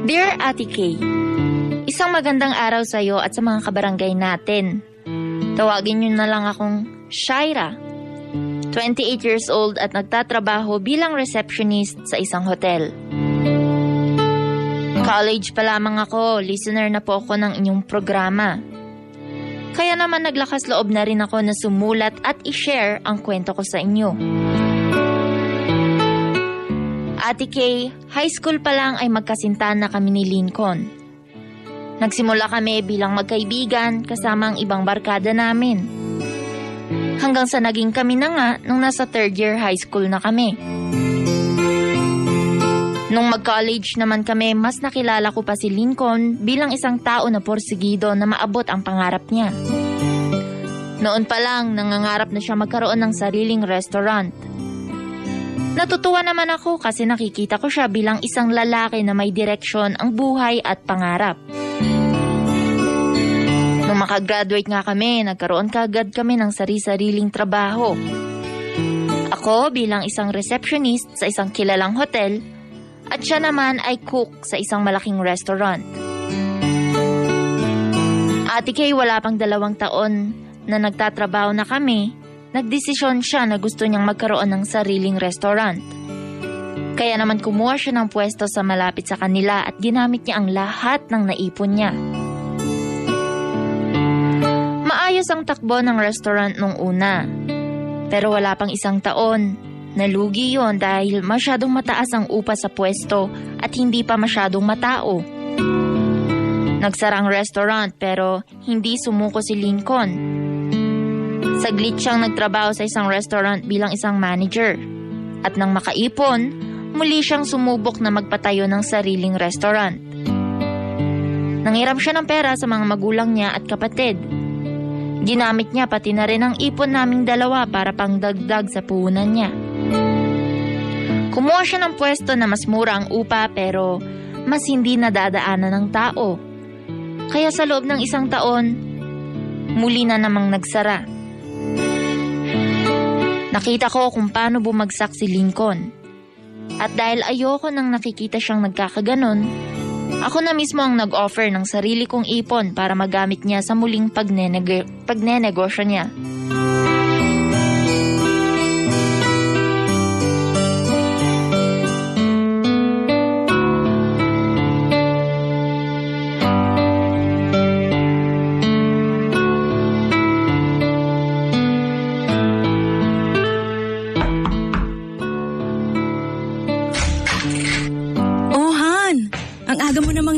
Dear Ate Kay, isang magandang araw sa iyo at sa mga kabarangay natin. Tawagin niyo na lang akong Shaira. 28 years old at nagtatrabaho bilang receptionist sa isang hotel. College pa lamang ako, listener na po ako ng inyong programa. Kaya naman naglakas loob na rin ako na sumulat at i-share ang kwento ko sa inyo. Ate Kay, high school pa lang ay magkasintahan na kami ni Lincoln. Nagsimula kami bilang magkaibigan kasama ang ibang barkada namin. Hanggang sa naging kami na nga nung nasa third year high school na kami. Nung mag-college naman kami, mas nakilala ko pa si Lincoln bilang isang tao na porsigido na maabot ang pangarap niya. Noon pa lang, nangangarap na siya magkaroon ng sariling restaurant. Natutuwa naman ako kasi nakikita ko siya bilang isang lalaki na may direksyon ang buhay at pangarap. Nung makagraduate nga kami, nagkaroon kaagad kami ng sari-sariling trabaho. Ako bilang isang receptionist sa isang kilalang hotel at siya naman ay cook sa isang malaking restaurant. Ate Kay, wala pang 2 taon na nagtatrabaho na kami, nagdesisyon siya na gusto niyang magkaroon ng sariling restaurant. Kaya naman kumuha siya ng pwesto sa malapit sa kanila at ginamit niya ang lahat ng naipon niya. Maayos ang takbo ng restaurant nung una. Pero wala pang 1 taon, nalugi yon dahil masyadong mataas ang upa sa pwesto at hindi pa masyadong matao. Nagsara ang restaurant pero hindi sumuko si Lincoln. Saglit siyang nagtrabaho sa isang restaurant bilang isang manager. At nang makaipon, muli siyang sumubok na magpatayo ng sariling restaurant. Nangiram siya ng pera sa mga magulang niya at kapatid. Ginamit niya pati na rin ang ipon naming 2 para pangdagdag sa puhunan niya. Kumuha siya ng pwesto na mas mura ang upa pero mas hindi nadadaanan ng tao. Kaya sa loob ng 1 taon, muli na namang nagsara. Nakita ko kung paano bumagsak si Lincoln. At dahil ayoko nang nakikita siyang nagkakaganon, ako na mismo ang nag-offer ng sarili kong ipon para magamit niya sa muling pagnenegosyo niya.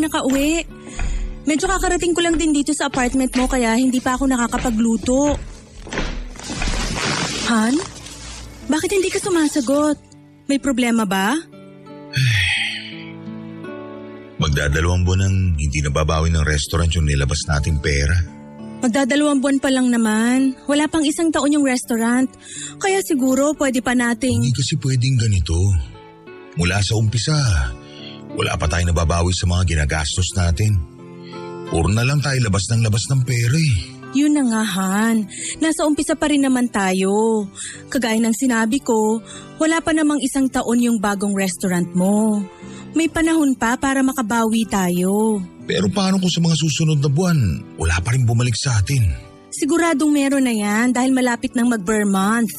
Nakauwi. Medyo kakarating ko lang din dito sa apartment mo kaya hindi pa ako nakakapagluto. Han? Bakit hindi ka sumasagot? May problema ba? Magdadalawang buwan nang hindi nababawi ng restaurant yung nilabas nating pera. Magdadalawang buwan pa lang naman. Wala pang 1 taon yung restaurant. Kaya siguro pwede pa nating... Hindi kasi pwedeng ganito. Mula sa umpisa, wala pa tayo nababawi sa mga ginagastos natin. Puro na lang tayo labas ng pera eh. Yun na nga, Han. Nasa umpisa pa rin naman tayo. Kagaya ng sinabi ko, wala pa namang 1 taon yung bagong restaurant mo. May panahon pa para makabawi tayo. Pero paano kung sa mga susunod na buwan, wala pa rin bumalik sa atin? Siguradong meron na yan dahil malapit ng mag-Burr month.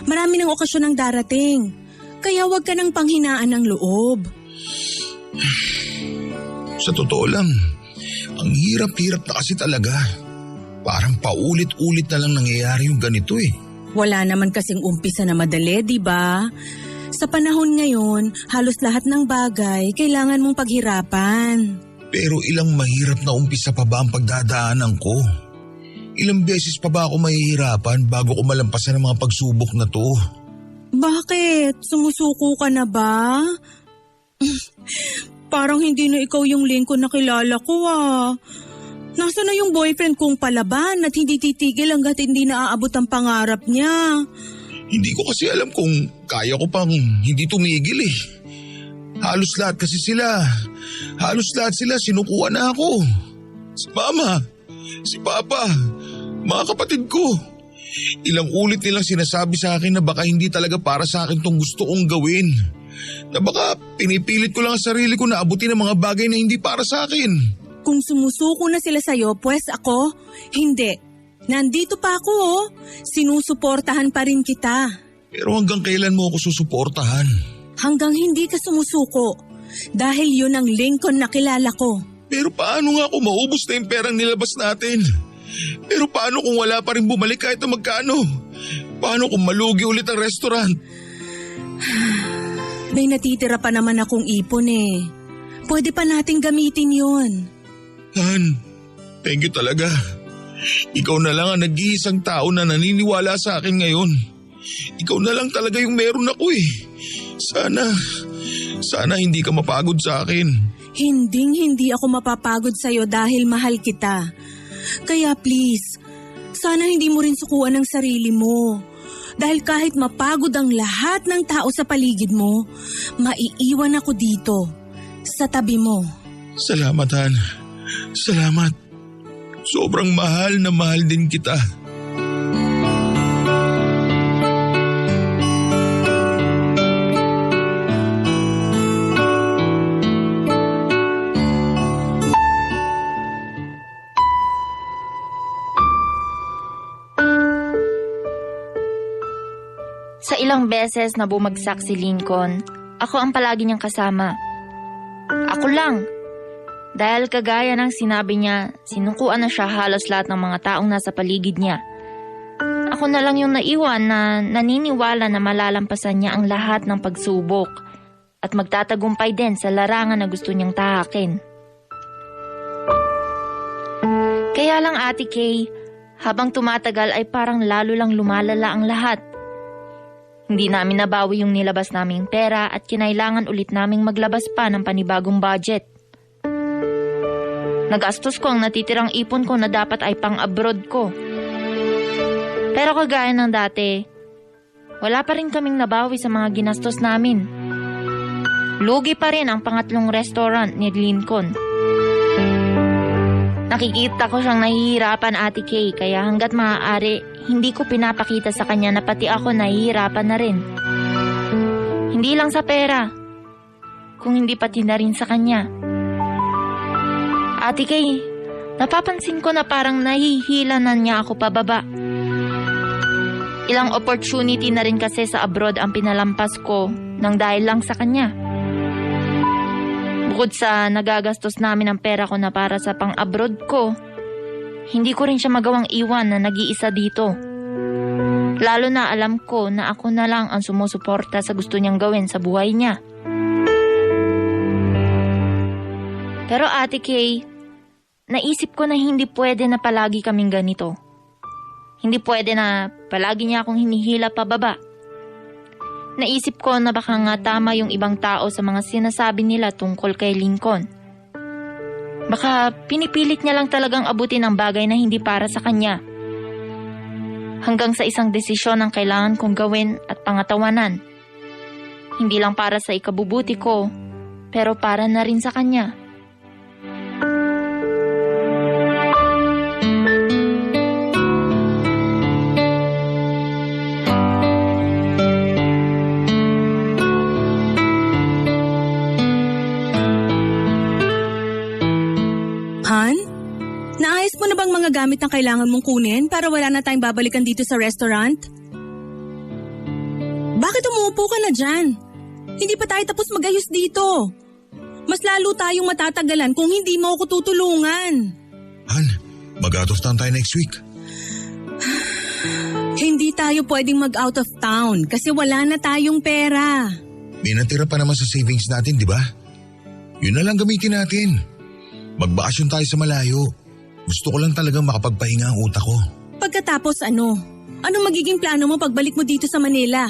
Marami ng okasyon ang darating. Kaya huwag ka nang panghinaan ng loob. Sa totoo lang, ang hirap-hirap na kasi talaga. Parang paulit-ulit na lang nangyayari yung ganito eh. Wala naman kasing umpisa na madali, di ba? Sa panahon ngayon, halos lahat ng bagay kailangan mong paghirapan. Pero ilang mahirap na umpisa pa ba ang pagdadaanan ko? Ilang beses pa ba ako mahihirapan bago ko malampasan ang mga pagsubok na to? Bakit? Sumusuko ka na ba? Parang hindi na ikaw yung Lincoln na kilala ko ah. Nasaan na yung boyfriend kong palaban at hindi titigil hanggat hindi naaabot ang pangarap niya? Hindi ko kasi alam kung kaya ko pang hindi tumigil eh. Halos lahat sila sinukuha na ako. Si Mama, si Papa, mga kapatid ko. Ilang ulit nilang sinasabi sa akin na baka hindi talaga para sa akin tong gusto kong gawin. Na baka pinipilit ko lang ang sarili ko na abutin ang mga bagay na hindi para sa akin. Kung sumusuko na sila sa'yo, pues ako, hindi. Nandito pa ako oh. Sinusuportahan pa rin kita. Pero hanggang kailan mo ako susuportahan? Hanggang hindi ka sumusuko. Dahil yun ang Lincoln na kilala ko. Pero paano nga kung maubos na yung perang nilabas natin? Pero paano kung wala pa rin bumalik kahit na magkano? Paano kung malugi ulit ang restaurant? May natitira pa naman akong ipon eh. Pwede pa nating gamitin yun. Han, thank you talaga. Ikaw na lang ang nag-iisang tao na naniniwala sa akin ngayon. Ikaw na lang talaga yung meron ako eh. Sana hindi ka mapagod sa akin. Hindi ako mapapagod sa'yo dahil mahal kita. Kaya please, sana hindi mo rin sukuan ang sarili mo. Dahil kahit mapagod ang lahat ng tao sa paligid mo, maiiwan ako dito, sa tabi mo. Salamat, Han. Salamat. Sobrang mahal na mahal din kita. Sa ilang beses na bumagsak si Lincoln, ako ang palagi niyang kasama. Ako lang. Dahil kagaya ng sinabi niya, sinukuan na siya halos lahat ng mga taong nasa paligid niya. Ako na lang yung naiwan na naniniwala na malalampasan niya ang lahat ng pagsubok at magtatagumpay din sa larangan na gusto niyang tahakin. Kaya lang Ate Kay, habang tumatagal ay parang lalo lang lumalala ang lahat. Hindi namin nabawi yung nilabas naming pera at kinailangan ulit naming maglabas pa ng panibagong budget. Nagastos ko ang natitirang ipon ko na dapat ay pang-abroad ko. Pero kagaya ng dati, wala pa rin kaming nabawi sa mga ginastos namin. Lugi pa rin ang pangatlong restaurant ni Lincoln. Nakikita ko siyang nahihirapan Ate Kay kaya hanggat maaari, hindi ko pinapakita sa kanya na pati ako nahihirapan na rin. Hindi lang sa pera, kung hindi pati na rin sa kanya. Ate Kay, napapansin ko na parang nahihila na niya ako pababa. Ilang opportunity na rin kasi sa abroad ang pinalampas ko nang dahil lang sa kanya. Bukod sa nagagastos namin ang pera ko na para sa pang-abroad ko, hindi ko rin siya magawang iwan na nag-iisa dito. Lalo na alam ko na ako na lang ang sumusuporta sa gusto niyang gawin sa buhay niya. Pero Ate Kay, naisip ko na hindi pwede na palagi kaming ganito. Hindi pwede na palagi niya akong hinihila pababa. Naisip ko na baka nga tama yung ibang tao sa mga sinasabi nila tungkol kay Lincoln. Baka pinipilit niya lang talagang abutin ang bagay na hindi para sa kanya. Hanggang sa isang desisyon ang kailangan kong gawin at pangatawanan. Hindi lang para sa ikabubuti ko, pero para na rin sa kanya. Han? Naayos mo na bang mga gamit na kailangan mong kunin para wala na tayong babalikan dito sa restaurant? Bakit umuupo ka na dyan? Hindi pa tayo tapos magayos dito. Mas lalo tayong matatagalan kung hindi mo ako tutulungan. Han, mag-out of town tayo next week. Hindi tayo pwedeng mag-out of town kasi wala na tayong pera. May natira pa naman sa savings natin, di ba? Yun na lang gamitin natin. Magbakasyon tayo sa malayo. Gusto ko lang talagang makapagpahinga ang utak ko. Pagkatapos ano? Anong magiging plano mo pagbalik mo dito sa Manila?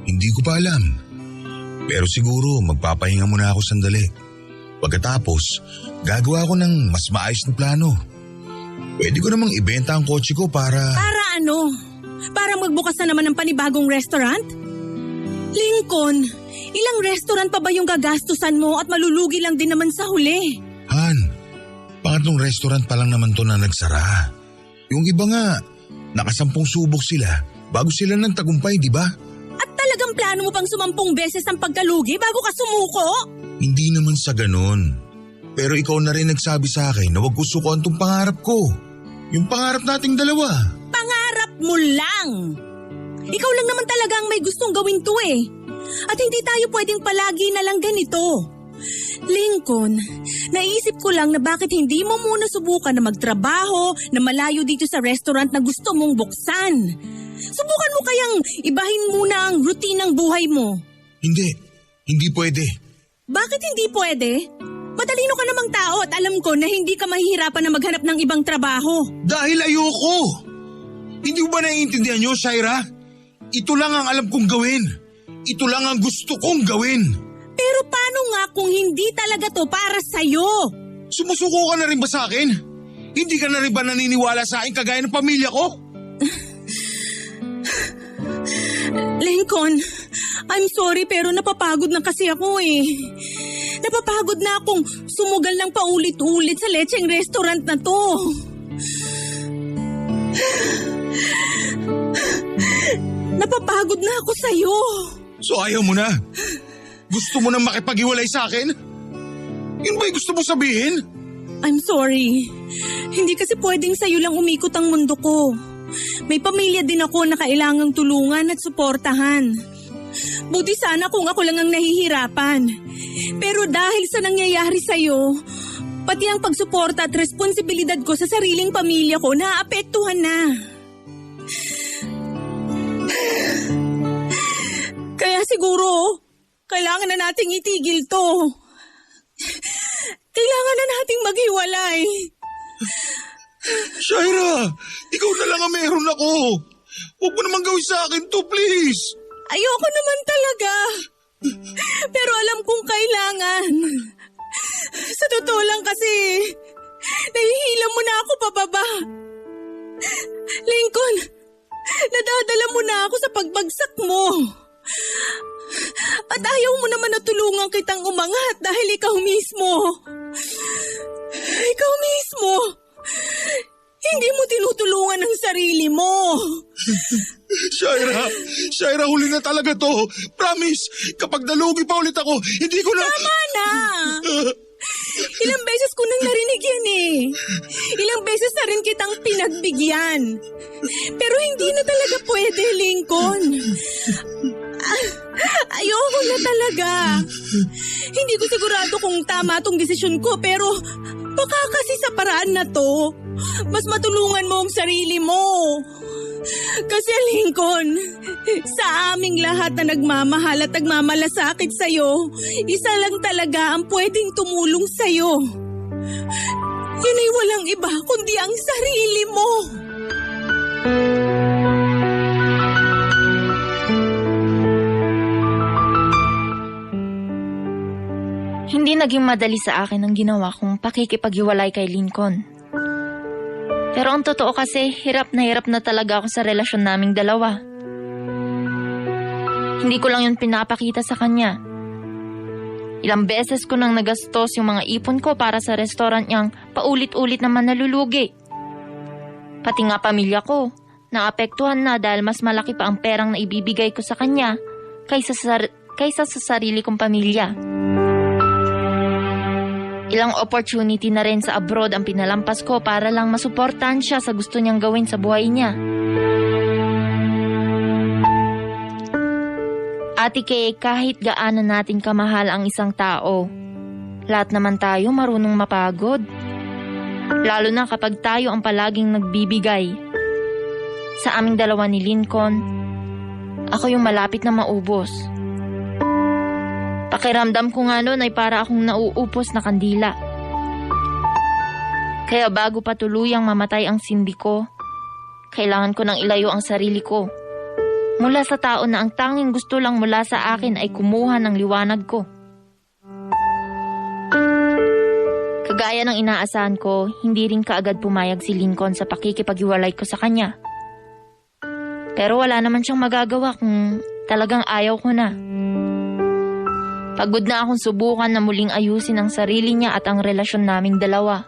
Hindi ko pa alam. Pero siguro magpapahinga muna ako sandali. Pagkatapos, gagawa ko ng mas maayos na plano. Pwede ko namang ibenta ang kotse ko para... Para ano? Para magbukas na naman ng panibagong restaurant? Lincoln, ilang restaurant pa ba yung gagastusan mo at malulugi lang din naman sa huli? Han, pangatlong restaurant pa lang naman to na nagsara. Yung iba nga, nakasampung subok sila bago sila nang tagumpay, di ba? At talaga Talagang plano mo pang 10 beses ang pagkalugi bago ka sumuko? Hindi naman sa ganon. Pero ikaw na rin nagsabi sa akin na wag ko sukuan tong pangarap ko. Yung pangarap nating dalawa. Pangarap mo lang! Ikaw lang naman talaga ang may gustong gawin to eh. At hindi tayo pwedeng palagi na lang ganito. Lincoln, naisip ko lang na bakit hindi mo muna subukan na magtrabaho na malayo dito sa restaurant na gusto mong buksan. Subukan mo kayang ibahin muna ang routine ng buhay mo. Hindi pwede. Bakit hindi pwede? Matalino ka namang tao at alam ko na hindi ka mahihirapan na maghanap ng ibang trabaho. Dahil ayoko. Hindi mo ba naiintindihan nyo, Shaira? Ito lang ang alam kong gawin. Ito lang ang gusto kong gawin. Pero paano nga kung hindi talaga to para sa'yo? Sumusuko ka na rin ba sa akin? Hindi ka na rin ba naniniwala sa akin kagaya ng pamilya ko? Lincoln, I'm sorry pero napapagod na kasi ako eh. Napapagod na akong sumugal ng paulit-ulit sa lecheng restaurant na to. Napapagod na ako sa'yo. So ayaw mo na? Gusto mo na makipag-iwalay sa akin? Yun ba yung gusto mo sabihin? I'm sorry. Hindi kasi pwedeng sa'yo lang umikot ang mundo ko. May pamilya din ako na kailangang tulungan at suportahan. Buti sana kung ako lang ang nahihirapan. Pero dahil sa nangyayari sa'yo, pati ang pagsuporta at responsibilidad ko sa sariling pamilya ko naapektuhan na. Kaya siguro, kailangan na nating itigil to. Kailangan na nating maghiwalay. Shaira, ikaw na lang ang meron ako. Huwag mo naman gawin sa akin to, please. Ayoko naman talaga. Pero alam kong kailangan. Sa totoo lang kasi, nahihila mo na ako pababa. Lincoln, nadadala mo na ako sa pagbagsak mo. At ayaw mo naman na tulungan kitang umangat dahil ikaw mismo. Ikaw mismo. Hindi mo tinutulungan ang sarili mo. Shaira, huli na talaga to. Promise, kapag nalugi pa ulit ako, hindi ko na... Tama na! Ilang beses ko nang narinig yan eh. Ilang beses na rin kitang pinagbigyan. Pero hindi na talaga pwede, Lincoln. Ayoko na talaga. Hindi ko sigurado kung tama tong desisyon ko, pero baka kasi sa paraan na to, mas matulungan mo ang sarili mo. Kasi Lincoln, sa aming lahat na nagmamahal at nagmamalasakit sa'yo, isa lang talaga ang pwedeng tumulong sa'yo. Yun ay walang iba kundi ang sarili mo. Hindi naging madali sa akin ang ginawa kong pakikipaghiwalay kay Lincoln. Pero ang totoo kasi, hirap na talaga ako sa relasyon naming dalawa. Hindi ko lang yun pinapakita sa kanya. Ilang beses ko nang nagastos yung mga ipon ko para sa restaurant niyang paulit-ulit naman nalulugi. Pati nga pamilya ko, naapektuhan na dahil mas malaki pa ang perang na ibibigay ko sa kanya kaysa sa sarili kong pamilya. Ilang opportunity na rin sa abroad ang pinalampas ko para lang masuportahan siya sa gusto niyang gawin sa buhay niya. Ate Kay, kahit gaano natin kamahal ang isang tao, lahat naman tayo marunong mapagod. Lalo na kapag tayo ang palaging nagbibigay. Sa aming dalawa ni Lincoln, ako yung malapit na maubos. Pakiramdam ko nga noon ay para akong nauupos na kandila. Kaya bago pa tuluyang mamatay ang sindi ko, kailangan ko nang ilayo ang sarili ko. Mula sa tao na ang tanging gusto lang mula sa akin ay kumuha ng liwanag ko. Kagaya ng inaasahan ko, hindi rin kaagad pumayag si Lincoln sa pakikipaghiwalay ko sa kanya. Pero wala naman siyang magagawa kung talagang ayaw ko na. Pagod na akong subukan na muling ayusin ang sarili niya at ang relasyon naming dalawa.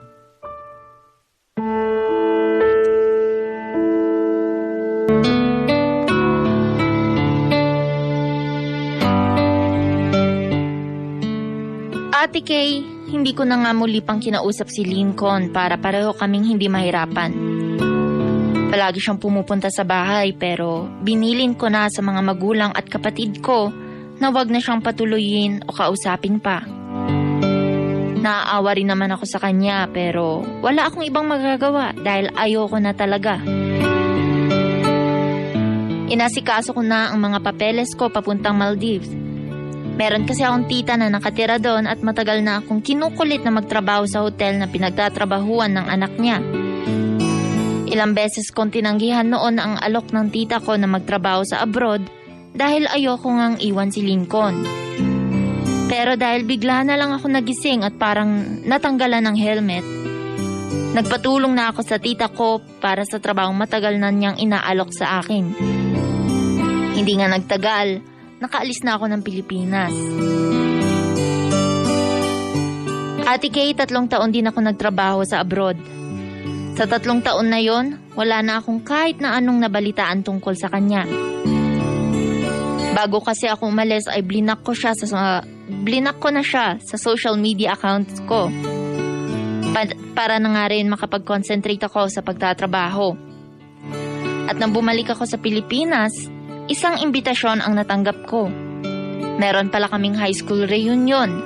Sa Ate Kay, hindi ko na nga muli pang kinausap si Lincoln para pareho kaming hindi mahirapan. Palagi siyang pumupunta sa bahay pero binilin ko na sa mga magulang at kapatid ko na wag na siyang patuloyin o kausapin pa. Naaawa rin naman ako sa kanya pero wala akong ibang magagawa dahil ayoko na talaga. Inasikaso ko na ang mga papeles ko papuntang Maldives. Meron kasi akong tita na nakatira doon at matagal na akong kinukulit na magtrabaho sa hotel na pinagtatrabahuan ng anak niya. Ilang beses kong tinanggihan noon ang alok ng tita ko na magtrabaho sa abroad dahil ayoko ngang iwan si Lincoln. Pero dahil bigla na lang ako nagising at parang natanggalan ng helmet, nagpatulong na ako sa tita ko para sa trabahong matagal na niyang inaalok sa akin. Hindi nga nagtagal, nakaalis na ako ng Pilipinas. Ate Kay, 3 taon din ako nagtrabaho sa abroad. Sa 3 taon na yon, wala na akong kahit na anong nabalitaan tungkol sa kanya. Bago kasi ako umalis ay blinak ko na siya sa social media accounts ko. Para na nga rin makapag-concentrate ako sa pagtatrabaho. At nang bumalik ako sa Pilipinas, isang imbitasyon ang natanggap ko. Meron pala kaming high school reunion.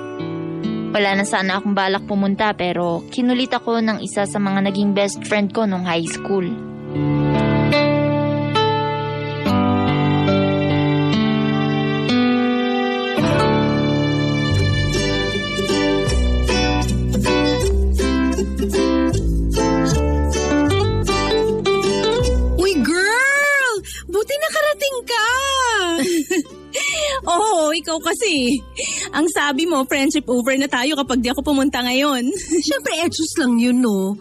Wala na sana akong balak pumunta pero kinulit ako ng isa sa mga naging best friend ko nung high school. Oo, ikaw kasi. Ang sabi mo, friendship over na tayo kapag di ako pumunta ngayon. Siyempre, edges lang yun, no?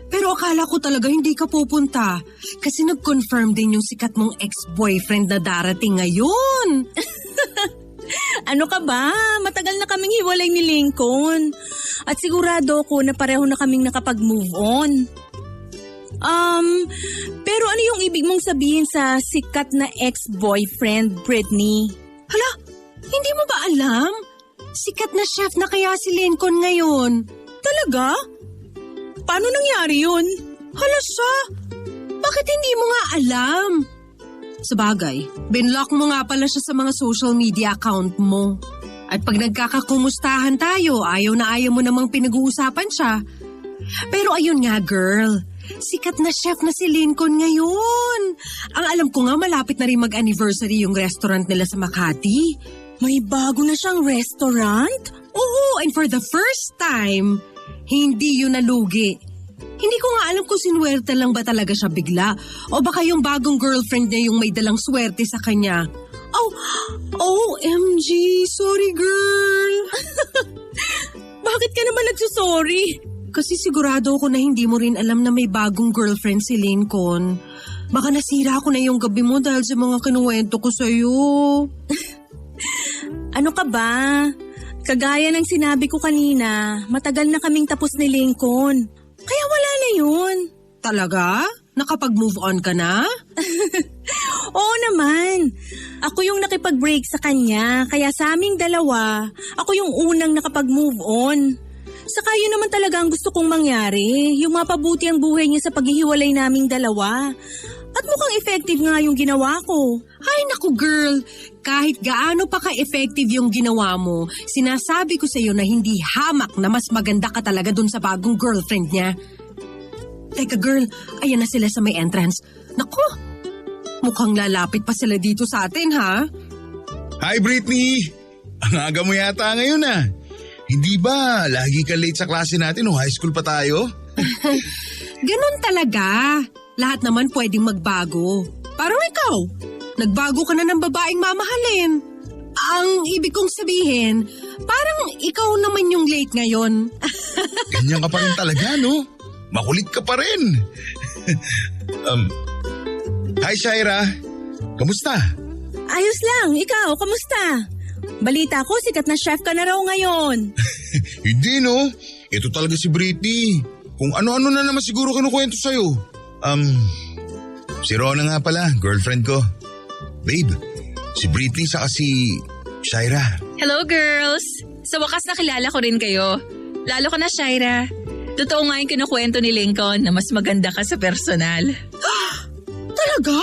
Pero akala ko talaga hindi ka pupunta. Kasi nag-confirm din yung sikat mong ex-boyfriend na darating ngayon. Ano ka ba? Matagal na kaming hiwalay ni Lincoln. At sigurado ko na pareho na kaming nakapag-move on. Pero ano yung ibig mong sabihin sa sikat na ex-boyfriend, Brittany? Hala, hindi mo ba alam? Sikat na chef na kaya si Lincoln ngayon. Talaga? Paano nangyari yun? Hala siya, bakit hindi mo nga alam? Sabagay, binlock mo nga pala siya sa mga social media account mo. At pag nagkakakumustahan tayo, ayaw na ayaw mo namang pinag-uusapan siya. Pero ayun nga girl, sikat na chef na si Lincoln ngayon. Ang alam ko nga malapit na rin mag-anniversary yung restaurant nila sa Makati. May bago na siyang restaurant? Oo, and for the first time, hindi yun nalugi. Hindi ko nga alam kung sinuwerte lang ba talaga siya bigla o baka yung bagong girlfriend niya yung may dalang swerte sa kanya. Oh, OMG, sorry girl. Bakit ka naman nagsusorry? Kasi sigurado ako na hindi mo rin alam na may bagong girlfriend si Lincoln. Baka nasira ko na yung gabi mo dahil sa mga kinuwento ko sa'yo. Ano ka ba? Kagaya ng sinabi ko kanina, matagal na kaming tapos ni Lincoln. Kaya wala na yun. Talaga? Nakapag-move on ka na? Oo naman. Ako yung nakipag-break sa kanya, kaya sa aming dalawa, ako yung unang nakapag-move on. Saka yun naman talaga ang gusto kong mangyari, yung mapabuti ang buhay niya sa paghihiwalay naming dalawa. At mukhang effective nga yung ginawa ko. Ay naku girl, kahit gaano pa ka-effective yung ginawa mo, sinasabi ko sa'yo na hindi hamak na mas maganda ka talaga dun sa bagong girlfriend niya. Teka girl, ayan na sila sa may entrance. Naku, mukhang lalapit pa sila dito sa atin ha? Hi Brittany! Ang aga mo yata ngayon ah. Hindi ba lagi ka late sa klase natin o high school pa tayo? Ganun talaga. Lahat naman pwedeng magbago. Parang ikaw, nagbago ka na ng babaeng mamahalin. Ang ibig kong sabihin, parang ikaw naman yung late ngayon. Ganyan ka pa rin talaga, no? Makulit ka pa rin. Hi Shaira, kamusta? Ayos lang, ikaw, kamusta? Balita ko, sikat na chef ka na raw ngayon. Hindi no, ito talaga si Brittany. Kung ano-ano na naman siguro kinukwento sa'yo. Si Rona nga pala, girlfriend ko. Babe, si Brittany saka si Shaira. Hello, girls! Sa wakas nakilala ko rin kayo. Lalo ko na, Shaira. Totoo nga yung kinukwento ni Lincoln na mas maganda ka sa personal. Talaga?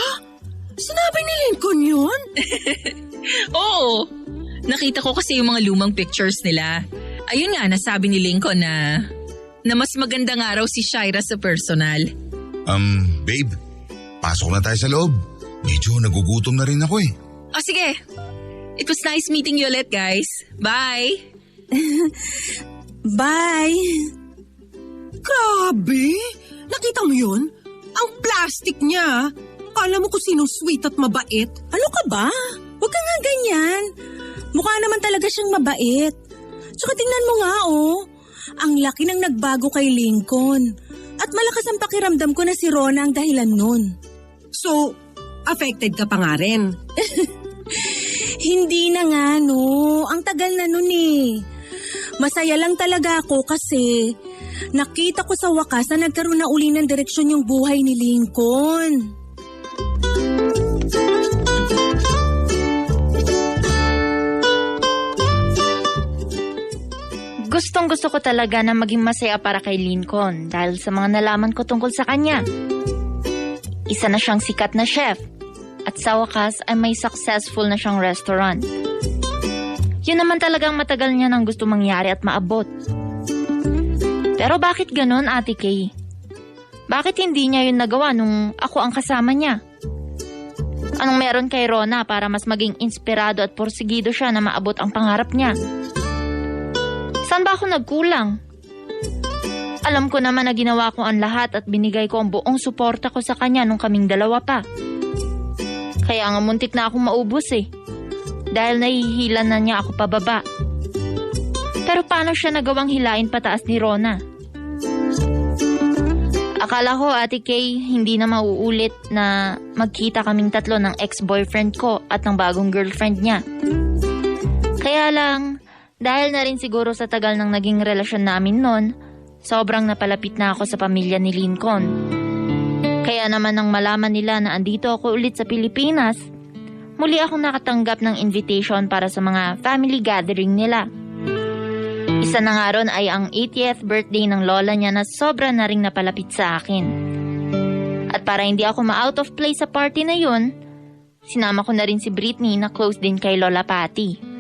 Sinabi ni Lincoln yun? Oo. Nakita ko kasi yung mga lumang pictures nila. Ayun nga, nasabi ni Lincoln na mas maganda nga raw si Shaira sa personal. Babe, pasok na tayo sa loob. Medyo nagugutom na rin ako eh. O sige. It was nice meeting you ulit, guys. Bye! Bye! Grabe! Nakita mo yun? Ang plastic niya. Kala mo kung sino sweet at mabait. Ano ka ba? Huwag ka nga ganyan. Mukha naman talaga siyang mabait. Tsaka tingnan mo nga oh. Ang laki ng nagbago kay Lincoln. At malakas ang pakiramdam ko na si Rona ang dahilan nun. So, affected ka pa nga rin. Hindi na nga no. Ang tagal na nun eh. Masaya lang talaga ako kasi nakita ko sa wakas na nagkaroon na uli ng direksyon yung buhay ni Lincoln. Gustong-gusto ko talaga na maging masaya para kay Lincoln dahil sa mga nalaman ko tungkol sa kanya. Isa na siyang sikat na chef at sa wakas ay may successful na siyang restaurant. Yun naman talagang matagal niya nang gusto mangyari at maabot. Pero bakit ganun, Ate Kay? Bakit hindi niya yun nagawa nung ako ang kasama niya? Anong meron kay Rona para mas maging inspirado at porsigido siya na maabot ang pangarap niya? Saan ba ako nagkulang? Alam ko naman na ginawa ko ang lahat at binigay ko ang buong suporta ko sa kanya nung kaming dalawa pa. Kaya nga muntik na akong maubos eh. Dahil nahihila na niya ako pababa. Pero paano siya nagawang hilain pataas ni Rona? Akala ko, Ate Kay, hindi na mauulit na magkita kaming tatlo ng ex-boyfriend ko at ng bagong girlfriend niya. Kaya lang, dahil na rin siguro sa tagal ng naging relasyon namin noon, sobrang napalapit na ako sa pamilya ni Lincoln. Kaya naman nang malaman nila na andito ako ulit sa Pilipinas, muli akong nakatanggap ng invitation para sa mga family gathering nila. Isa na nga ron ay ang 80th birthday ng lola niya na sobra na ring napalapit sa akin. At para hindi ako ma-out of place sa party na yun, sinama ko na rin si Britney na close din kay Lola Patty.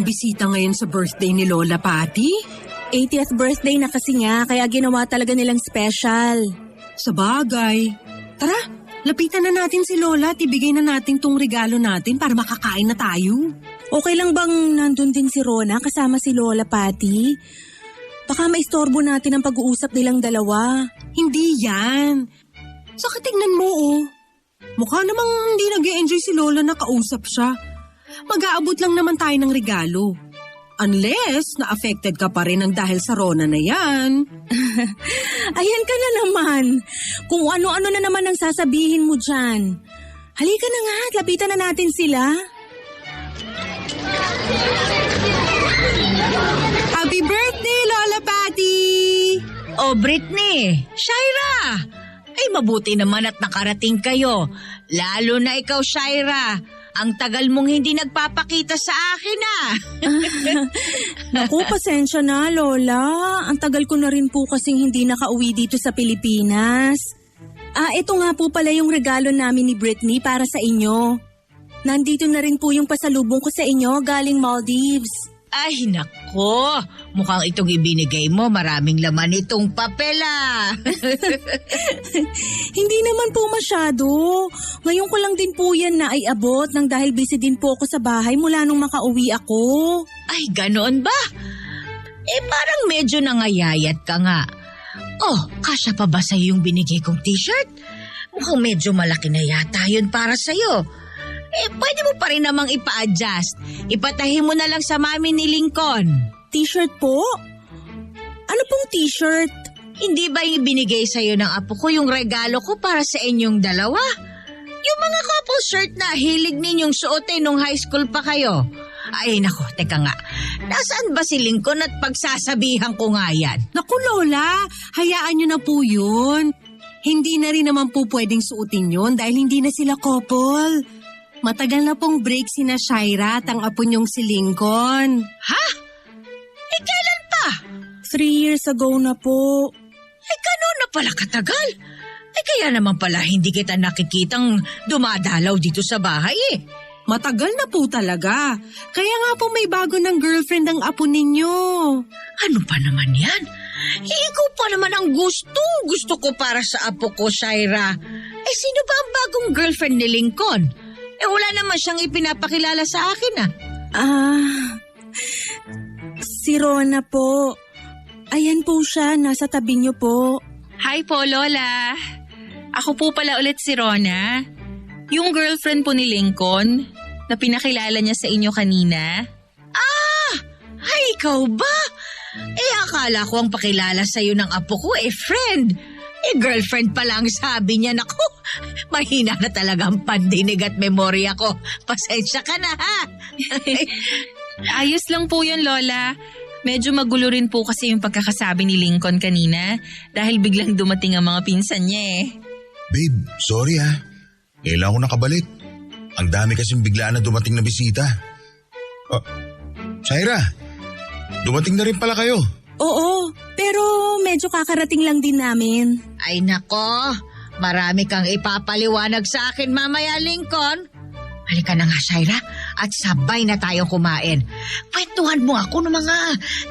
Bisita ngayon sa birthday ni Lola Patty? 80th birthday na kasi nga, kaya ginawa talaga nilang special. Sa bagay. Tara, lapitan na natin si Lola at ibigay na natin tong regalo natin para makakain na tayo. Okay lang bang nandun din si Rona kasama si Lola Patty? Baka maistorbo natin ang pag-uusap nilang dalawa. Hindi yan. Saka tingnan mo oh. Mukha namang hindi nag-e-enjoy si Lola na kausap siya. Mag-aabot lang naman tayo ng regalo. Unless na-affected ka pa rin ng dahil sa Rona na yan. Ayan ka na naman. Kung ano-ano na naman ang sasabihin mo dyan. Halika na nga, lapitan na natin sila. Happy birthday, Lola Patty! Oh, Britney! Shaira! Ay, mabuti naman at nakarating kayo. Lalo na ikaw, Shaira. Ang tagal mong hindi nagpapakita sa akin Naku, pasensya na, Lola. Ang tagal ko na rin po kasing hindi nakauwi dito sa Pilipinas. Ito nga po pala yung regalo namin ni Britney para sa inyo. Nandito na rin po yung pasalubong ko sa inyo galing Maldives. Ay, nako. Mukhang itong ibinigay mo, maraming laman itong papel Hindi naman po masyado. Ngayon ko lang din po yan na ay abot nang dahil busy din po ako sa bahay mula nung makauwi ako. Ay, ganoon ba? Parang medyo nangayayat ka nga. Oh, kasya pa ba sa'yo yung binigay kong t-shirt? Mukhang medyo malaki na yata yun para sa'yo. Pwede mo pa rin namang ipa-adjust. Ipatahi mo na lang sa mami ni Lincoln. T-shirt po? Ano pong t-shirt? Hindi ba yung binigay sa'yo ng apo ko yung regalo ko para sa inyong dalawa? Yung mga couple shirt na hilig ninyong suotin nung high school pa kayo. Ay nako, teka nga. Nasaan ba si Lincoln at pagsasabihan ko nga yan? Naku Lola, hayaan nyo na po yun. Hindi na rin naman po pwedeng suotin yun dahil hindi na sila couple. Matagal na pong break sina Shaira at ang apo niyong si Lincoln. Ha? Eh kailan pa? 3 years ago na po. Eh gano'n na pala katagal. Eh kaya naman pala hindi kita nakikitang dumadalaw dito sa bahay eh. Matagal na po talaga. Kaya nga po may bago ng girlfriend ang apo ninyo. Ano pa naman yan? Ikaw pa naman ang gusto ko para sa apo ko, Shaira. Eh sino ba ang bagong girlfriend ni Lincoln? Eh wala naman siyang ipinapakilala sa akin Si Rona po. Ayan po siya, nasa tabi niyo po. Hi po, Lola. Ako po pala ulit si Rona. Yung girlfriend po ni Lincoln na pinakilala niya sa inyo kanina. Ay, ikaw ba? Eh akala ko ang pakilala sa'yo ng apo ko friend. Eh girlfriend pa lang sabi niya. Naku, mahina na talaga ang pandinig at memorya ko. Pasensya ka na ha. Ayos lang po yun, Lola. Medyo magulo rin po kasi yung pagkakasabi ni Lincoln kanina dahil biglang dumating ang mga pinsan niya Babe, sorry ha. Ngayon ako nakabalik. Ang dami kasing biglaan na dumating na bisita. Shaira, dumating na rin pala kayo. Oo, pero medyo kakarating lang din namin. Ay nako, marami kang ipapaliwanag sa akin mamaya, Lincoln. Halika na nga, Shaira, at sabay na tayong kumain. Kwentuhan mo ako ng mga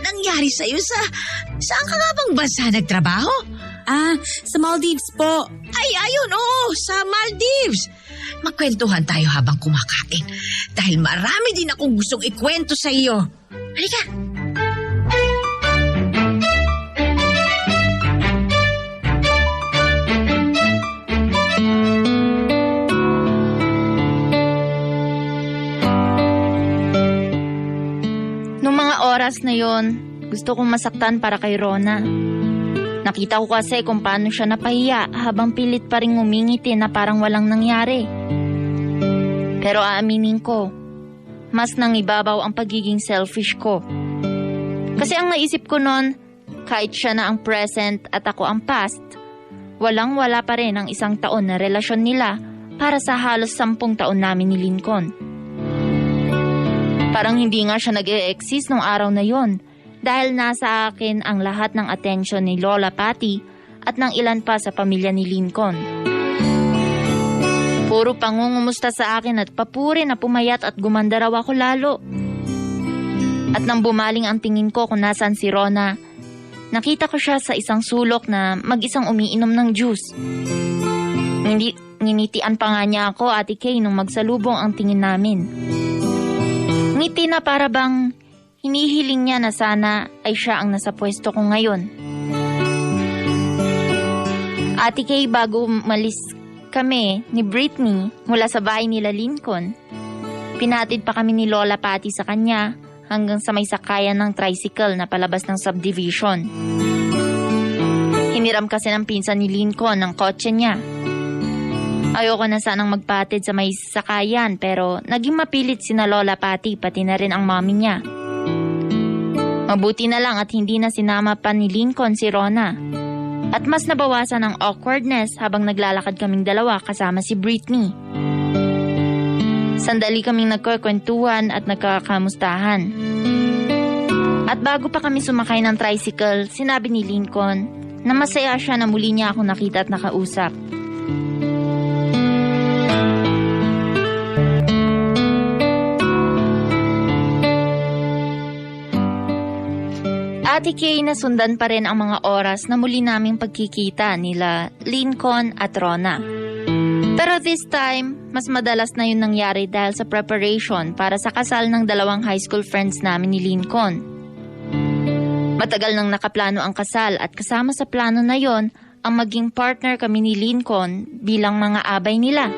nangyari sa'yo saan ka nga bang bansa nagtrabaho? Sa Maldives po. Ay, ayun, sa Maldives. Magkwentuhan tayo habang kumakain dahil marami din akong gustong ikwento sa iyo. Halika. Noong mga oras na yon, gusto kong masaktan para kay Rona. Nakita ko kasi kung paano siya napahiya habang pilit pa rin ngumingiti na parang walang nangyari. Pero aaminin ko, mas nangibabaw ang pagiging selfish ko. Kasi ang naisip ko noon, kahit siya na ang present at ako ang past, walang-wala pa rin ang 1 taon na relasyon nila para sa halos 10 taon namin ni Lincoln. Parang hindi nga siya nag-e-exist nung araw na yon. Dahil nasa akin ang lahat ng atensyon ni Lola Patty at ng ilan pa sa pamilya ni Lincoln. Puro pangungumusta sa akin at papuri na pumayat at gumanda raw ako lalo. At nang bumaling ang tingin ko kung nasaan si Rona, nakita ko siya sa isang sulok na mag-isang umiinom ng juice. Nginitian pa nga niya ako, Ate Kay, nung magsalubong ang tingin namin. Ngiti na para bang hinihiling niya na sana ay siya ang nasa pwesto ko ngayon. Ate Kay, bago umalis kami ni Brittany mula sa bahay nila Lincoln, pinatid pa kami ni Lola Patty sa kanya hanggang sa may sakayan ng tricycle na palabas ng subdivision. Hiniram kasi ng pinsan ni Lincoln ang kotse niya. Ayoko na sanang magpatid sa may sakayan pero naging mapilit sina Lola Patty pati na rin ang mommy niya. Mabuti na lang at hindi na sinama pa ni Lincoln si Rona. At mas nabawasan ang awkwardness habang naglalakad kaming dalawa kasama si Brittany. Sandali kaming nagkukwentuhan at nagkakamustahan. At bago pa kami sumakay ng tricycle, sinabi ni Lincoln na masaya siya na muli niya ako nakita at nakausap. Ate Kay, nasundan pa rin ang mga oras na muli naming pagkikita nila Lincoln at Rona. Pero this time, mas madalas na yun nangyari dahil sa preparation para sa kasal ng 2 high school friends namin ni Lincoln. Matagal nang nakaplano ang kasal at kasama sa plano na yon ang maging partner kami ni Lincoln bilang mga abay nila.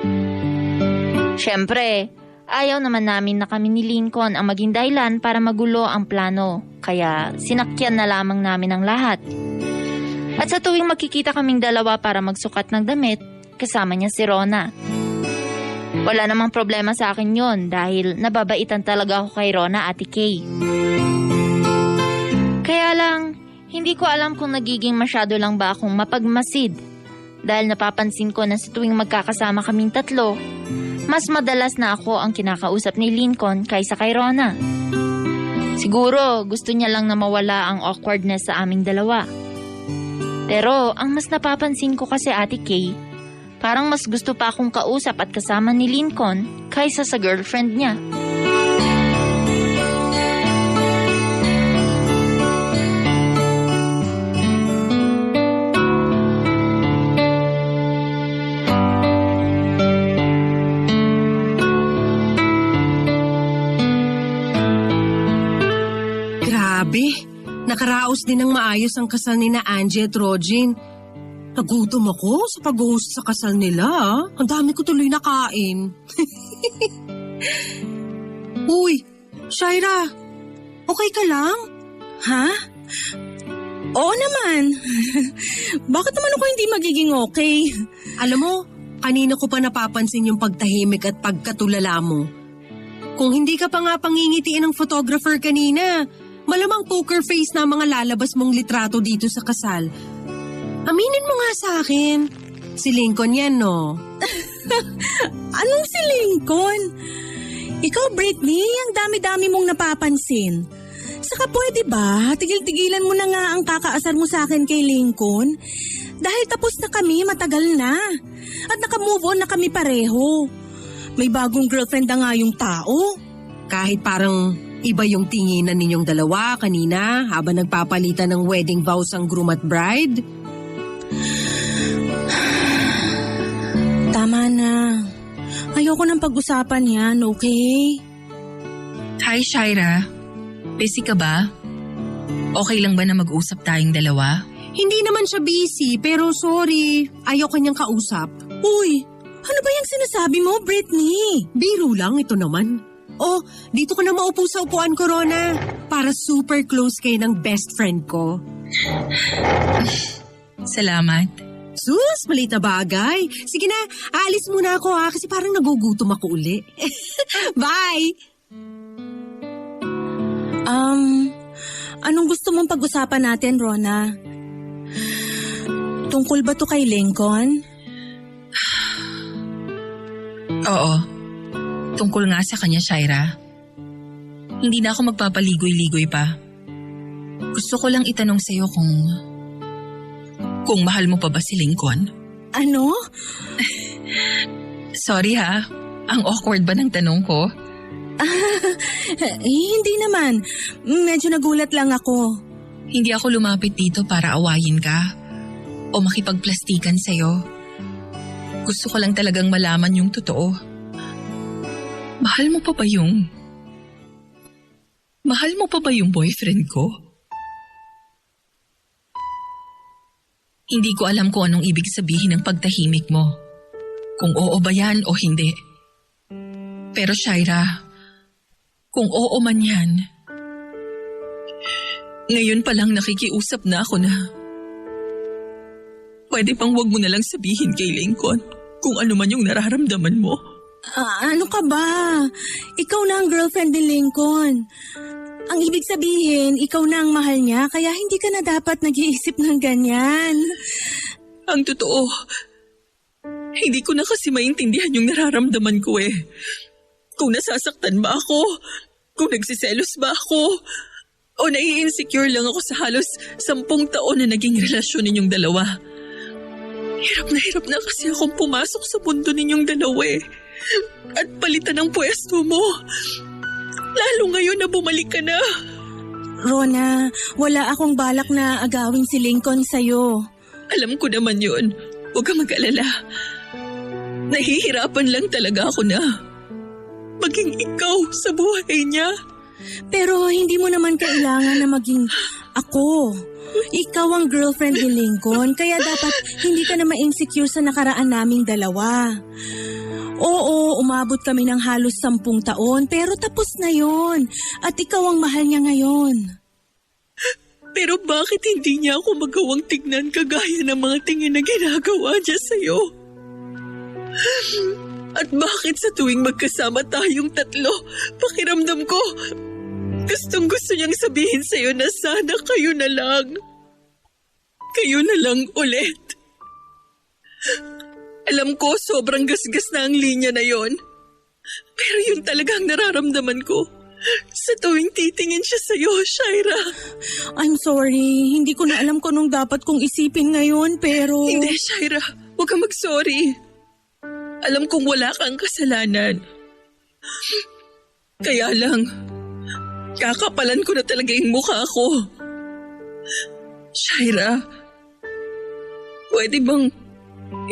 Siyempre, Ayaw naman namin na kami ni Lincoln ang maging dahilan para magulo ang plano, kaya sinakyan na lamang namin ang lahat. At sa tuwing makikita kaming dalawa para magsukat ng damit, kasama niya si Rona. Wala namang problema sa akin yon dahil nababaitan talaga ako kay Rona, Ate Kay. Kaya lang, hindi ko alam kung nagiging masyado lang ba akong mapagmasid dahil napapansin ko na sa tuwing magkakasama kaming tatlo, mas madalas na ako ang kinakausap ni Lincoln kaysa kay Rona. Siguro gusto niya lang na mawala ang awkwardness sa aming dalawa. Pero ang mas napapansin ko kasi, Ate Kay, parang mas gusto pa akong kausap at kasama ni Lincoln kaysa sa girlfriend niya. Nakaraos din ng maayos ang kasal ni na Angie at Rogin. Nagutom ako sa pag-host sa kasal nila. Ang dami ko tuloy nakain. Uy, Shaira, okay ka lang? Ha? Oo naman. Bakit naman ako hindi magiging okay? Alam mo, kanina ko pa napapansin yung pagtahimik at pagkatulala mo. Kung hindi ka pa nga pangingitiin ng photographer kanina, malamang poker face na mga lalabas mong litrato dito sa kasal. Aminin mo nga sa akin. Si Lincoln yan, no? Anong si Lincoln? Ikaw, Britney, ang dami-dami mong napapansin. Saka pwede ba, tigil-tigilan mo na nga ang kakaasar mo sa akin kay Lincoln? Dahil tapos na kami, matagal na. At nakamove on na kami pareho. May bagong girlfriend na nga yung tao. Kahit parang iba yung tinginan ninyong dalawa kanina habang nagpapalitan ng wedding vows ang groom at bride. Tama na. Ayoko nang pag-usapan yan, okay? Hi, Shaira. Busy ka ba? Okay lang ba na mag-usap tayong dalawa? Hindi naman siya busy, pero sorry. Ayaw kanyang kausap. Uy, ano ba yung sinasabi mo, Britney? Biro lang ito naman. Oh, dito ka na maupo sa upuan ko, Rona. Para super close kayo ng best friend ko. Salamat. Sus, maliit na bagay. Sige na, aalis muna ako kasi parang nagugutom ako uli. Bye! Anong gusto mong pag-usapan natin, Rona? Tungkol ba to kay Lincoln? Oo. Tungkol nga sa kanya, Shaira. Hindi na ako magpapaligoy-ligoy pa. Gusto ko lang itanong sa'yo kung mahal mo pa ba si Lincoln? Ano? Sorry ha, ang awkward ba ng tanong ko? Hindi naman. Medyo nagulat lang ako. Hindi ako lumapit dito para awayin ka o makipagplastikan sa'yo. Gusto ko lang talagang malaman yung totoo. Mahal mo pa ba yung boyfriend ko? Hindi ko alam kung anong ibig sabihin ng pagtahimik mo. Kung oo ba yan o hindi. Pero Shaira, kung oo man yan, ngayon pa lang nakikiusap na ako na pwede pang wag mo na lang sabihin kay Lincoln kung ano man yung nararamdaman mo. Ano ka ba? Ikaw na ang girlfriend ni Lincoln. Ang ibig sabihin, ikaw na ang mahal niya, kaya hindi ka na dapat nag-iisip ng ganyan. Ang totoo, hindi ko na kasi maintindihan yung nararamdaman ko eh. Kung nasasaktan ba ako, kung nagsiselos ba ako, o nai-insecure lang ako sa halos 10 taon na naging relasyon ninyong dalawa. Hirap na kasi akong pumasok sa mundo ninyong dalawa eh. At palitan ang pwesto mo. Lalo ngayon na bumalik ka na. Rona, wala akong balak na agawin si Lincoln sa'yo. Alam ko naman yun. Huwag kang mag-alala. Nahihirapan lang talaga ako na maging ikaw sa buhay niya. Pero hindi mo naman kailangan na maging ako. Ikaw ang girlfriend ni Lincoln, kaya dapat hindi ka na ma-insecure sa nakaraan naming dalawa. Oo, umabot kami ng halos 10 taon pero tapos na yon. At ikaw ang mahal niya ngayon. Pero bakit hindi niya ako magawang tignan kagaya ng mga tingin na ginagawa niya sa'yo? At bakit sa tuwing magkasama tayong tatlo, pakiramdam ko, gustong gusto niyang sabihin sa'yo na sana kayo na lang. Kayo na lang ulit. Alam ko sobrang gasgas na ang linya na yon. Pero yun talagang nararamdaman ko. Sa tuwing titingin siya sa'yo, Shaira. I'm sorry, hindi ko na alam kung anong dapat kong isipin ngayon pero... Hindi, Shaira. Huwag kang mag-sorry. Alam kong wala kang kasalanan. Kaya lang, kakapalan ko na talaga yung mukha ko. Shaira, pwede bang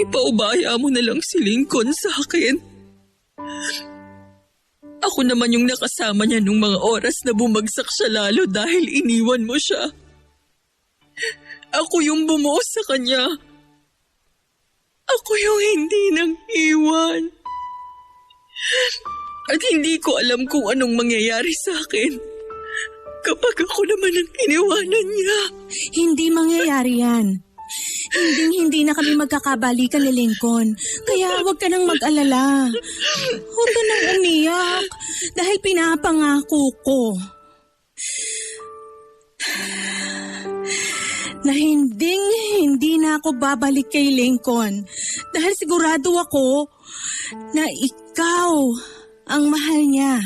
ipaubaya mo na lang si Lincoln sa akin? Ako naman yung nakasama niya nung mga oras na bumagsak siya lalo dahil iniwan mo siya. Ako yung bumuo sa kanya. Ako yung hindi nang iwan. At hindi ko alam kung anong mangyayari sa akin kapag ako naman ang iniwanan niya. Hindi mangyayari yan. Hindi na kami magkakabalikan ni Lincoln. Kaya huwag ka nang mag-alala. Huwag ka nang umiyak dahil pinapangako ko na hindi na ako babalik kay Lincoln dahil sigurado ako na ikaw ang mahal niya.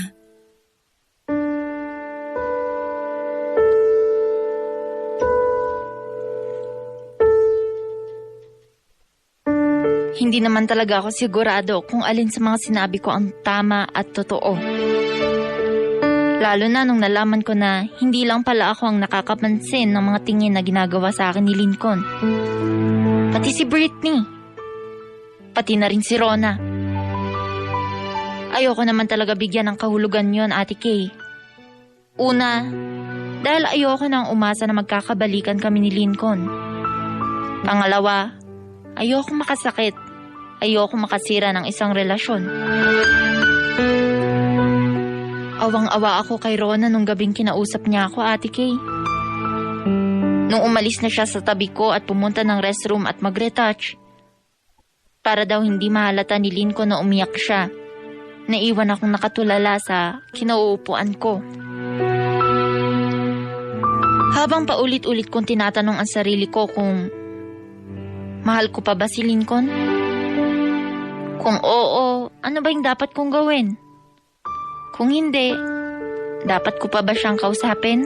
Hindi naman talaga ako sigurado kung alin sa mga sinabi ko ang tama at totoo. Lalo na nung nalaman ko na hindi lang pala ako ang nakakapansin ng mga tingin na ginagawa sa akin ni Lincoln. Pati si Britney. Pati na rin si Rona. Ayoko naman talaga bigyan ng kahulugan yon, Ate Kay. Una, dahil ayoko nang umasa na magkakabalikan kami ni Lincoln. Pangalawa, ayoko makasakit. Ayoko makasira ng isang relasyon. Awang-awa ako kay Rona nung gabing kinausap niya ako, Ate Kay. Nung umalis na siya sa tabi ko at pumunta ng restroom at mag-retouch, para daw hindi mahalata ni Lincoln na umiyak siya, naiwan akong nakatulala sa kinauupuan ko. Habang paulit-ulit kong tinatanong ang sarili ko kung mahal ko pa ba si Lincoln? Kung oo, ano ba yung dapat kong gawin? Kung hindi, dapat ko pa ba siyang kausapin?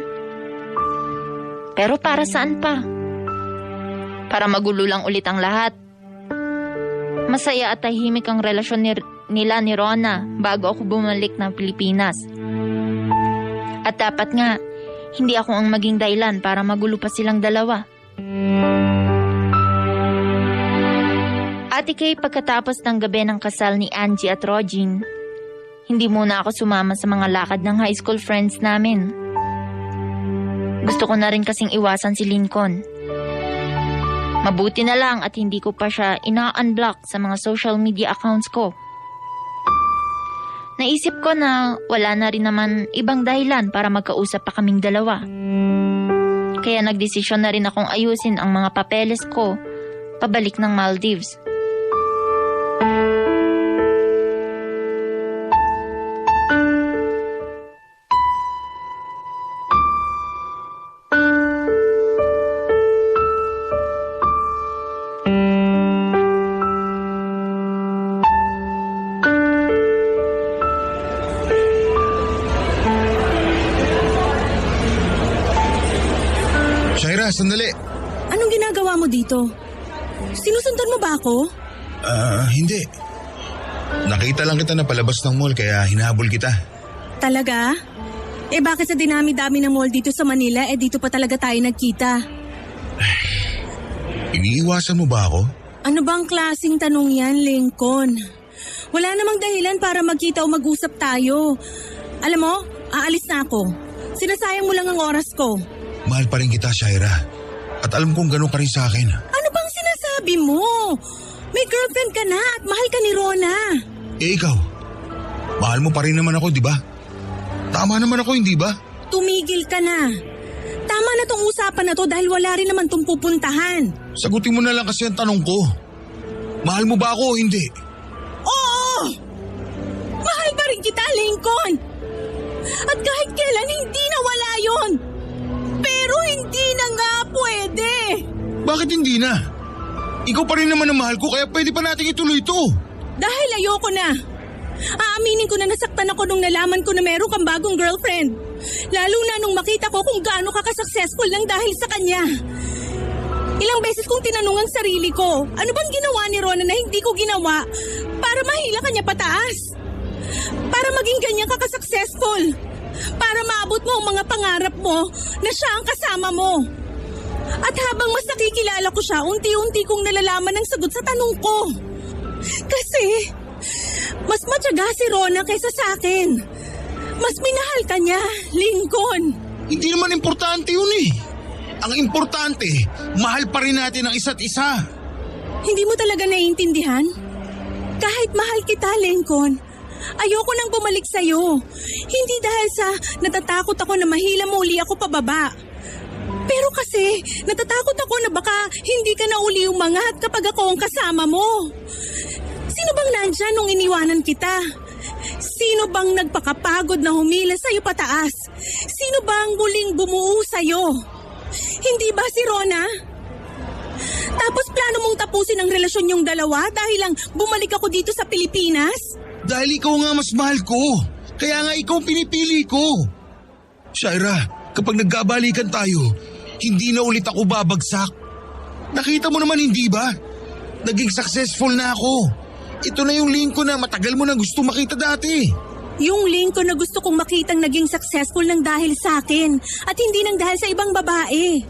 Pero para saan pa? Para magulo lang ulit ang lahat. Masaya at tahimik ang relasyon nila ni Rona bago ako bumalik ng Pilipinas. At dapat nga, hindi ako ang maging dahilan para magulo pa silang dalawa. Ate Kay, pagkatapos ng gabi ng kasal ni Angie at Rogin, hindi muna ako sumama sa mga lakad ng high school friends namin. Gusto ko na rin kasing iwasan si Lincoln. Mabuti na lang at hindi ko pa siya ina-unblock sa mga social media accounts ko. Naisip ko na wala na rin naman ibang dahilan para magkausap pa kaming dalawa. Kaya nagdesisyon na rin akong ayusin ang mga papeles ko pabalik ng Maldives. Shaira, sandali. Anong ginagawa mo dito? Sinusundan mo ba ako? Hindi. Nakita lang kita na palabas ng mall kaya hinahabol kita. Talaga? Bakit sa dinami-dami ng mall dito sa Manila, dito pa talaga tayo nagkita? Iniiwasan mo ba ako? Ano bang klaseng tanong yan, Lincoln? Wala namang dahilan para magkita o mag-usap tayo. Alam mo, aalis na ako. Sinasayang mo lang ang oras ko. Mahal pa rin kita, Shaira. At alam kong gano'n ka rin sa akin. Ano bang sinasabi mo? May girlfriend ka na at mahal ka ni Rona. Eh ikaw, mahal mo pa rin naman ako, di ba? Tama naman ako, hindi ba? Tumigil ka na. Tama na tong usapan na to dahil wala rin naman tong pupuntahan. Sagutin mo na lang kasi ang tanong ko. Mahal mo ba ako o hindi? Oo! Mahal pa rin kita, Lincoln! At kahit kailan hindi nawala yon. Pero hindi na nga pwede. Bakit hindi na? Ikaw pa rin naman ang mahal ko kaya pwede pa natin ituloy ito. Dahil ayoko na. Aaminin ko na nasaktan ako nung nalaman ko na meron kang bagong girlfriend. Lalo na nung makita ko kung gaano ka ka-successful lang dahil sa kanya. Ilang beses kong tinanong ang sarili ko, ano bang ginawa ni Rona na hindi ko ginawa para mahila kanya pataas? Para maging ganyan ka ka-successful? Para maabot mo ang mga pangarap mo na siya ang kasama mo? At habang mas nakikilala ko siya, unti-unti kong nalalaman ang sagot sa tanong ko. Kasi mas matyaga si Rona kaysa sa akin. Mas minahal ka niya, Lincoln. Hindi naman importante yun eh. Ang importante, mahal pa rin natin ang isa't isa. Hindi mo talaga naiintindihan? Kahit mahal kita, Lincoln, ayoko nang bumalik sa'yo. Hindi dahil sa natatakot ako na mahila mo uli ako pababa. Pero kasi natatakot ako na baka hindi ka na uli umangat kapag ako ang kasama mo. Sino bang nandyan nung iniwanan kita? Sino bang nagpakapagod na humila sa'yo pataas? Sino bang muling bumuo sa'yo? Hindi ba si Rona? Tapos plano mong tapusin ang relasyon yung dalawa dahil lang bumalik ako dito sa Pilipinas? Dahil ikaw nga mas mahal ko. Kaya nga ikaw pinipili ko. Shaira, kapag nagkabalikan tayo, hindi na ulit ako babagsak. Nakita mo naman hindi ba? Naging successful na ako. Ito na yung Lincoln na matagal mo na gusto makita dati. Yung Lincoln na gusto kong makitang naging successful nang dahil sa akin at hindi nang dahil sa ibang babae.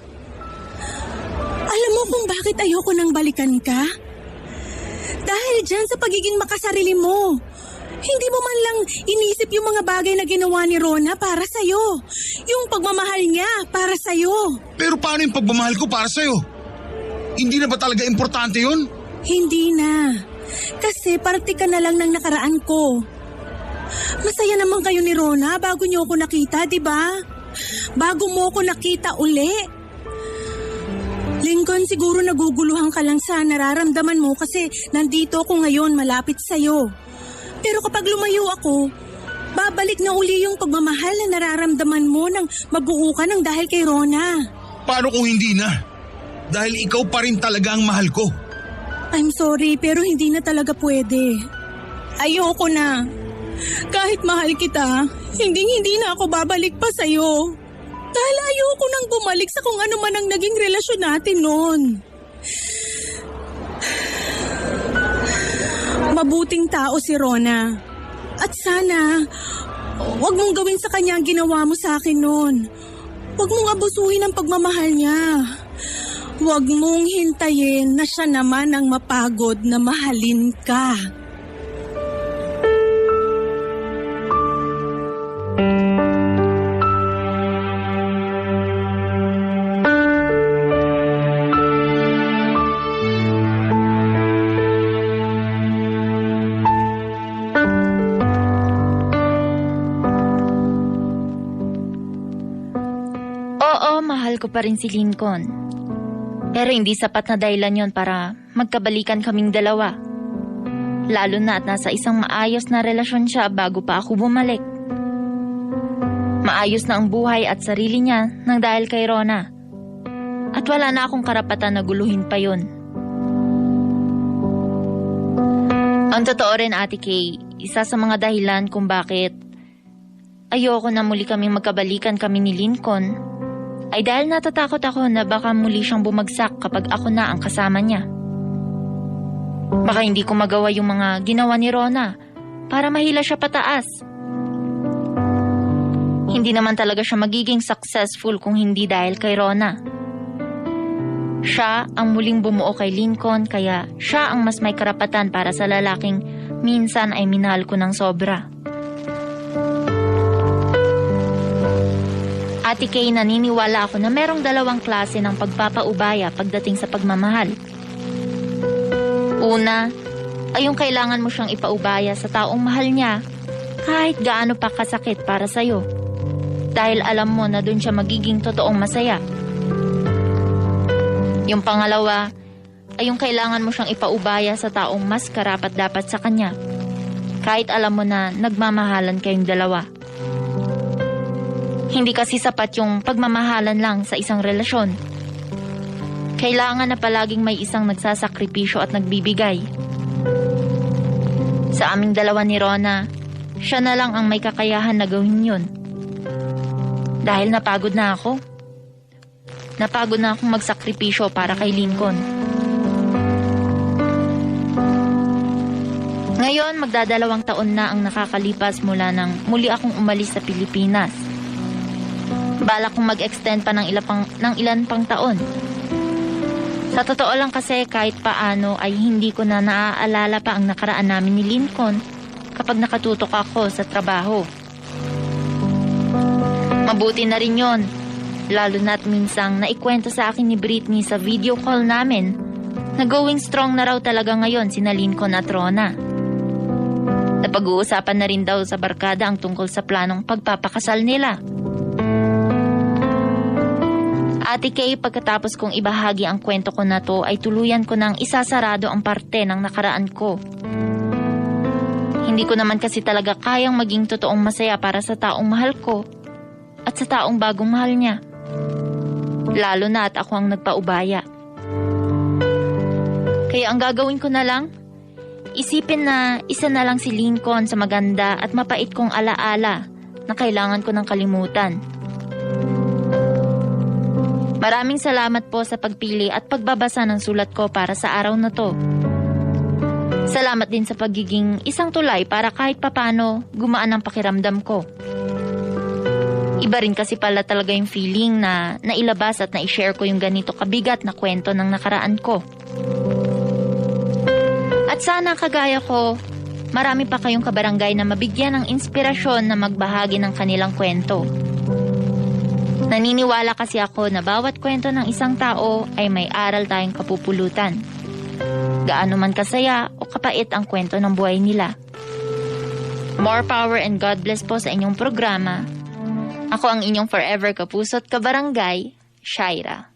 Alam mo kung bakit ayoko nang balikan ka? Dahil dyan sa pagiging makasarili mo. Hindi mo man lang inisip yung mga bagay na ginawa ni Rona para sa'yo. Yung pagmamahal niya para sa'yo. Pero paano yung pagmamahal ko para sa'yo? Hindi na ba talaga importante yun? Hindi na. Kasi parte ka na lang ng nakaraan ko. Masaya naman kayo ni Rona bago niyo ako nakita, di ba? Bago mo ako nakita uli. Lincoln, siguro naguguluhan ka lang sa nararamdaman mo kasi nandito ako ngayon malapit sa'yo. Pero kapag lumayo ako, babalik na uli yung pagmamahal na nararamdaman mo nang mabuo ka ng dahil kay Rona. Paano kung hindi na? Dahil ikaw pa rin talaga ang mahal ko. I'm sorry, pero hindi na talaga pwede. Ayoko na. Kahit mahal kita, hindi na ako babalik pa sa'yo. Dahil ayoko nang bumalik sa kung ano man ang naging relasyon natin noon. Mabuting tao si Rona. At sana, wag mong gawin sa kanya ang ginawa mo sa akin noon. Wag mong abusuhin ang pagmamahal niya. Huwag mong hintayin na siya naman ang mapagod na mahalin ka. Oo, mahal ko pa rin si Lincoln. Pero hindi sapat na dahilan yon para magkabalikan kaming dalawa. Lalo na at nasa isang maayos na relasyon siya bago pa ako bumalik. Maayos na ang buhay at sarili niya nang dahil kay Rona. At wala na akong karapatan na guluhin pa yon. Ang totoo rin, Ate Kay, isa sa mga dahilan kung bakit ayoko na muli kaming magkabalikan kami ni Lincoln ay dahil natatakot ako na baka muli siyang bumagsak kapag ako na ang kasama niya. Baka hindi ko magawa yung mga ginawa ni Rona para mahila siya pataas. Hindi naman talaga siya magiging successful kung hindi dahil kay Rona. Siya ang muling bumuo kay Lincoln kaya siya ang mas may karapatan para sa lalaking minsan ay minahal ko ng sobra. Ate Kay, naniniwala ako na merong dalawang klase ng pagpapaubaya pagdating sa pagmamahal. Una, ay yung kailangan mo siyang ipaubaya sa taong mahal niya kahit gaano pa kasakit para sa'yo. Dahil alam mo na dun siya magiging totoong masaya. Yung pangalawa ay yung kailangan mo siyang ipaubaya sa taong mas karapat-dapat sa kanya kahit alam mo na nagmamahalan kayong dalawa. Hindi kasi sapat yung pagmamahalan lang sa isang relasyon. Kailangan na palaging may isang nagsasakripisyo at nagbibigay. Sa aming dalawa ni Rona, siya na lang ang may kakayahan na gawin yun. Dahil napagod na ako. Napagod na akong magsakripisyo para kay Lincoln. Ngayon, magdadalawang taon na ang nakakalipas mula nang muli akong umalis sa Pilipinas. Balak kong mag-extend pa ng ilan pang taon. Sa totoo lang kasi kahit paano ay hindi ko na naaalala pa ang nakaraan namin ni Lincoln kapag nakatutok ako sa trabaho. Mabuti na rin yon, lalo na't minsang naikwento sa akin ni Britney sa video call namin na going strong na raw talaga ngayon sina Lincoln at Rona. Napag-uusapan na rin daw sa barkada ang tungkol sa planong pagpapakasal nila. Ate Kay, pagkatapos kong ibahagi ang kwento ko na to ay tuluyan ko nang isasarado ang parte ng nakaraan ko. Hindi ko naman kasi talaga kayang maging totoong masaya para sa taong mahal ko at sa taong bagong mahal niya. Lalo na at ako ang nagpaubaya. Kaya ang gagawin ko na lang, isipin na isa na lang si Lincoln sa maganda at mapait kong alaala na kailangan ko ng kalimutan. Maraming salamat po sa pagpili at pagbabasa ng sulat ko para sa araw na to. Salamat din sa pagiging isang tulay para kahit papano gumaan ang pakiramdam ko. Iba rin kasi pala talaga yung feeling na nailabas at na-share ko yung ganito kabigat na kwento ng nakaraan ko. At sana kagaya ko, marami pa kayong kabarangay na mabigyan ng inspirasyon na magbahagi ng kanilang kwento. Naniniwala kasi ako na bawat kwento ng isang tao ay may aral tayong kapupulutan. Gaano man kasaya o kapait ang kwento ng buhay nila. More power and God bless po sa inyong programa. Ako ang inyong forever kapuso't kabarangay, Shaira.